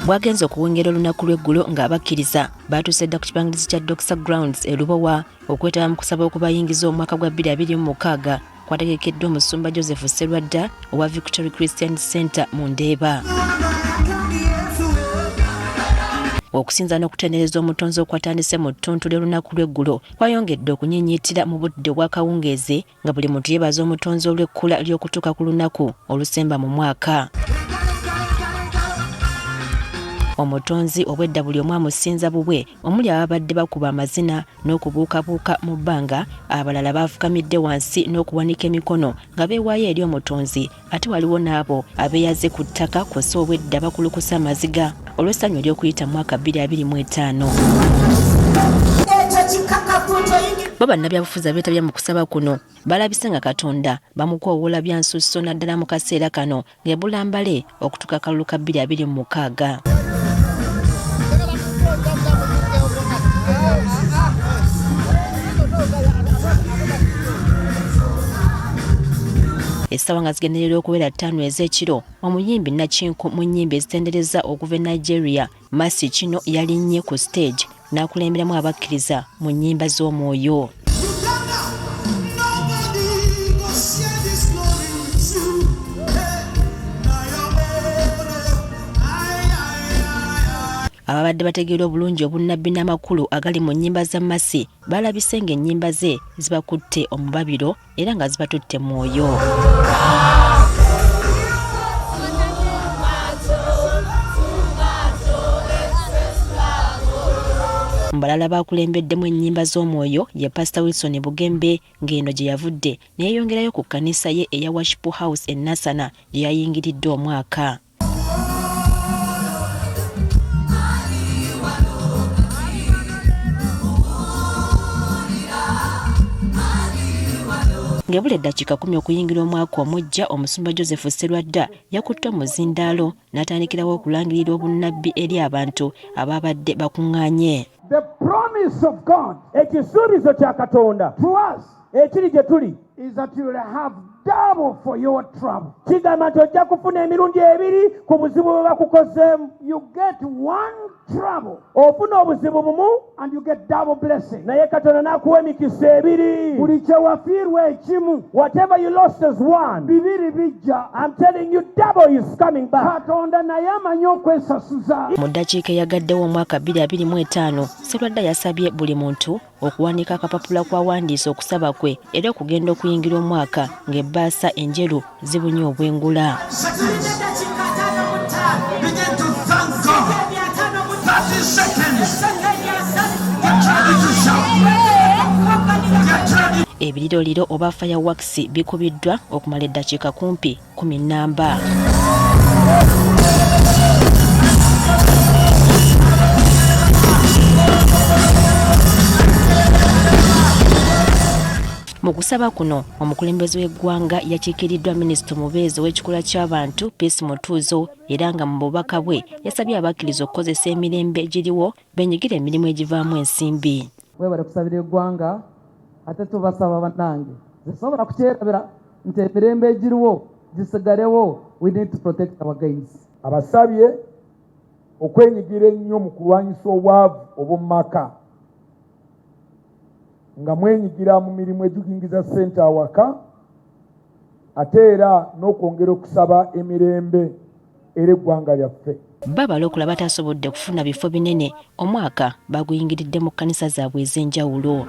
Bwagenze okuwengera olunaku lw'eggulo ng'abakkiriza baatuuse dda ku kibangirizi kya Doxa Grounds e Lubowa okwetaba mu kusaba okubayingiza omwaka gwa 2026 kwategekeddwa omusumba Joseph Sserwadda owa Victory Christian Center mu Ndeeba. Okusinza n'okutendereza omutonzi okwatandise mu ttuntu ly'olunaku lw'eggulo kwayongedde okunyiinyiitira mu budde obw'akawungeezi nga buli muntu yeebaza omutonzi olw'ekkula ly'okutuuka ku lunaku olusemba mu mwaka. Omutonzi obwedda buli omu amusinza bubwe omuli ababadde bakuba amazina n'okubuukabuuka mu bbanga, abalala baafukamidde wansi n'okuwanika emikono nga beewaayo eri omutonzi ate waliwo n'abo abeeyaze ku ttaka kw'ossa obwedda bakulukusa amaziga olw'essanyu ery'okuyita mu mwaka 2025. Bo bannabyabufuzi abeetabye mu kusaba kuno balabise nga Katonda bamukoowoola bya nsusso naddala mu kaseera kano ng'ebula mbale okutuuka akalulu ka 2026. Essaawa nga zigendererwa okuwera ttaano ez'ekiro, omuyimbi nnakinku mu nnyimba ezitendereza okuva e Nigeria, Mercy Kino yalinnye ku siteegi n'akulemberamu abakkiriza mu nnyimba z'omwoyo. Ababadde bategeera obulungi obunnabbi n'amakulu agali mu nnyimba za Mercy balabise ng'ennyimba ze zibakutte omubabiro era nga zibatutte mwoyo. Mu balala baakulembeddemu ennyimba z'omwoyo ye Pasita Wilson Bugembe ng'eno gye yavudde ne yeeyongerayo ku kkanisa ye eya Worship House e Nassana gye yayingiridde omwaka. Ng'ebula eddakiika kumi okuyingira omwaka omuggya, Omusumba Joseph Sserwadda yakutte omuzindaalo n'atandikirawo okulangirira obunnabbi eri abantu abaabadde bakuŋŋaanye. The promise of God Ekisuubizo kya Katonda to us ekiri gye tuli is that you will have double for your trouble. Kigamba nti ojja kufuna emirundi ebiri ku buzibu bwe bakukozeemu. You get one trouble. Ofuna obuzibu bumu. And you get double blessing. Naye Katonda n'akuwa emikisa ebiri. Buli kye wafiirwa ekimu. Whatever you lost as one. Bibiri bijja. I'm telling you double is coming back. Katonda naye amanyi okwesasuza. Mu ddakiika eyagaddewo omwaka 2025, Sserwadda yasabye buli muntu okuwandiika akapapula kw'awandiise okusaba kwe era okugenda okuyingira omwaka ng'ebbaasa enjeru zibunye obwengula. Ebiriroliro oba fireworks bikubiddwa okumala eddakiika kumpi kumi nnamba. Mu kusaba kuno omukulembeze w'eggwanga yakiikiriddwa minisita omubeezi ow'ekikula ky'abantu Peace Mutuuzo era nga mu bubaka bwe yasabye abakkiriza okukozesa emirembe egiriwo benyigire emirimu egivaamu ensimbi. Webale kusabira eggwanga ate tubasaba bannange nze sobola kukyerabira nti emirembe egiriwo gisigalewo, we need to protect our gains. Abasabye okwenyigira ennyo mu kulwanyisa obwavu obw'omu maka nga mwenyigira mu mirimu egiyingiza ssente awaka ate era n'okwongera okusaba emirembe era eggwanga lyaffe. Bo abalokole abataasobodde kufuna bifo binene omwaka baguyingiridde mu kkanisa zaabwe ez'enjawulo.